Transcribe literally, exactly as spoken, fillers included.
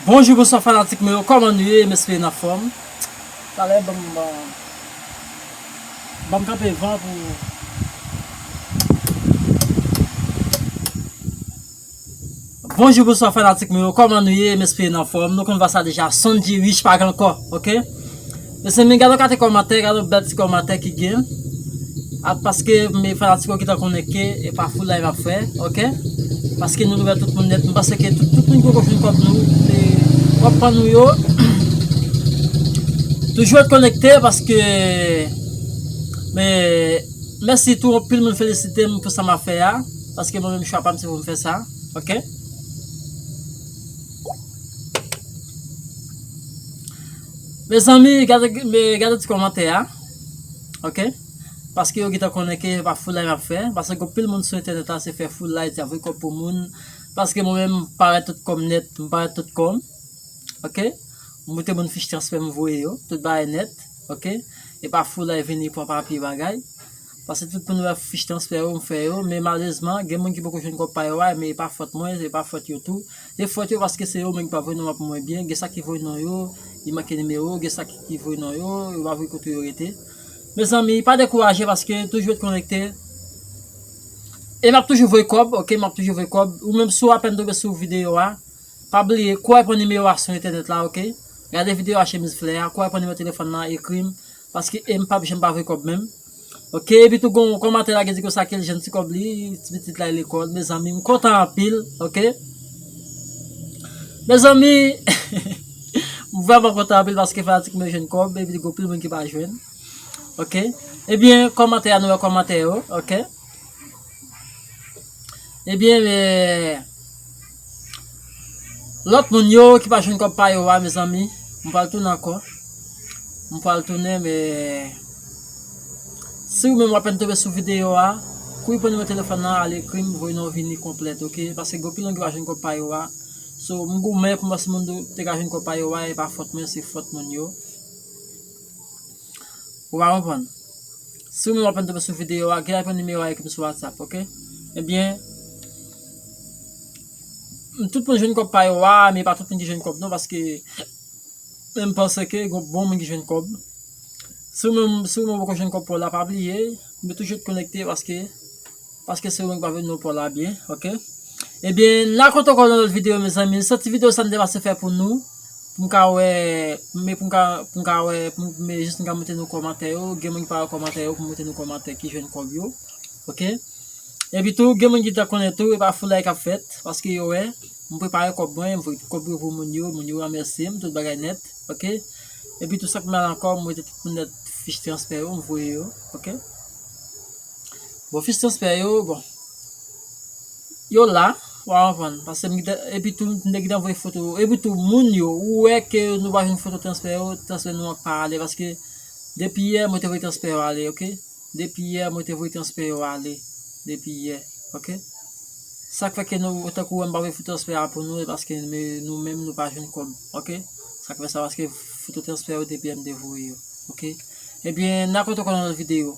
Bonjou, bonswa fanatik mwen yo, kòman nou ye? M espere n anfòm. Talè, ban m, ban, ban m kanpe van pou. Bonjou, bonswa fanatik mwen yo, kòman nou ye? M espere n anfòm. Nou konn vwa sa deja, Sonji Rich pa gen ankò, oke? Mezanmi, gade yon kate kòmantè, gade yon bèl ti kòmantè ki gen. A, paske men fanatik yo gentan konnen ke e pa full live m ap fè, oke? Paske nou ouvè tout moun nèt, m panse ke tout, tout moun ki poko jwenn kòb nou, e, kòb pa nou yo. Toujou ret konekte paske, men, mèsi tou, anpil moun felisite m pou sa m ap fè a, paske mwen menm chwa pa m se pou m fè sa, oke? Mezanmi, gade, gade ti kòmantè a. Oke? Paske yo gentan konnen ke pa full live m ap fè. Paske gen anpil moun sou entènèt la, se fè full live, se ap voye kòb pou moun. Paske mwen menm, m parèt tout kòm nèt, m parèt tout kòm. Oke? M moute moun fich transfè, m voye yo, tout bagay nèt. Oke? E pa full live vini pran papye bagay. Paske tout moun wè fich transfè yo, m fè yo, men malerezman, gen moun ki poko jwenn kòb pa yo a, men e pa fòt mwen, e pa fòt yo tou. Se fòt yo paske se yo menm ki pa voye non an pou mwen byen, gen sa ki voye non yo, li manke nimewo, gen sa ki, ki voye non yo, yo pa voye kote yo rete. Mezanmi, pa dekouraje paske toujou ret konekte. E m ap toujou voye kòb, oke, m ap toujou voye kòb. Ou menm si w apèn tonbe sou videyo a, pa bliye, kouri pran nimewo a sou entènèt la, oke? Gade videyo a chemiz flè a, kouri pran nimewo telefòn nan, ekri m. Paske e m p ap janm pa voye kòb menm. Oke, epi tou gon kòmantè la ki di konsa ke l jwenn ti kòb li, ti pitit la lekòl. Mezanmi, m kontan anpil, oke? Mezanmi, m vrèman kontan anpil paske fanatik mwen jwenn kòb, epi gon pil moun ki pa jwenn. Oke? Ebyen, kòmantè a, nou wè kòmantè yo, oke? Ebyen, men, lòt moun yo ki pa jwenn kòb pa yo a, mezanmi, m pral tounen ankò. M pral tounen, men, si ou menm w apèn tonbe sou videyo a, kouri pran nimewo telefòn nan, al ekri m, voye non vini konplèt, oke? Paske gen anpil moun ki pa jwenn kòb pa yo a. So, m goumen pou m wè si moun te ka jwenn kòb pa yo a, e pa fòt mwen, se fòt moun yo. Ou pa konprann? Si ou menm w apèn tonbe sou videyo a, gen apèn nimewo a ekri m sou WhatsApp, oke? Ebyen, m, tout moun jwenn kòb pa yo a, men pa tout moun ki jwenn kòb non, paske men m panse ke gon bon moun ki jwenn kòb. Si ou menm, si ou menm poko jwenn kòb pa w la, pa bliye, men toujou ret konekte paske paske se ou menm ki pa vle nou pa w la byen, oke? Ebyen, n a kontan ankò nan lòt videyo, mezanmi. Se ti videyo sa m te pase fè pou nou, pou m ka wè, men pou m ka, pou m ka wè, pou m, men jis m ka montre nou kòmantè yo, gen moun ki pa wè kòmantè yo, pou m montre nou kòmantè ki jwenn kòb yo, oke? Epi tou, gen moun ki ta konnen tou, e pa full live k ap fèt, paske yo wè, m prepare kòb mwen, m voye kòb yo pou moun yo, moun yo remèsye m, tout bagay nèt, oke? Epi tou, sa k mal ankò, m mete tout moun nèt fich transfè yo, m voye yo, oke? Bon, fich transfè yo, bon. Yo la, w a konprann. Paske m gentan, epi tou, m te gentan voye foto yo. Epi tou, moun yo, ou wè ke nou pa jwenn foto transfè yo, transfè nou an pa ale. Paske depi yè, mwen te voye transfè yo ale, oke? Depi yè, mwen te voye transfè yo ale. Depi yè, oke? Sa k fè ke nou, tankou wè m pa voye foto transfè a pou nou, e paske nou, nou menm, nou pa jwenn kòb, oke? Sa k fè sa, paske foto transfè yo, depi yè, m te voye yo, oke? Ebyen, n a kontan ankò nan lòt videyo.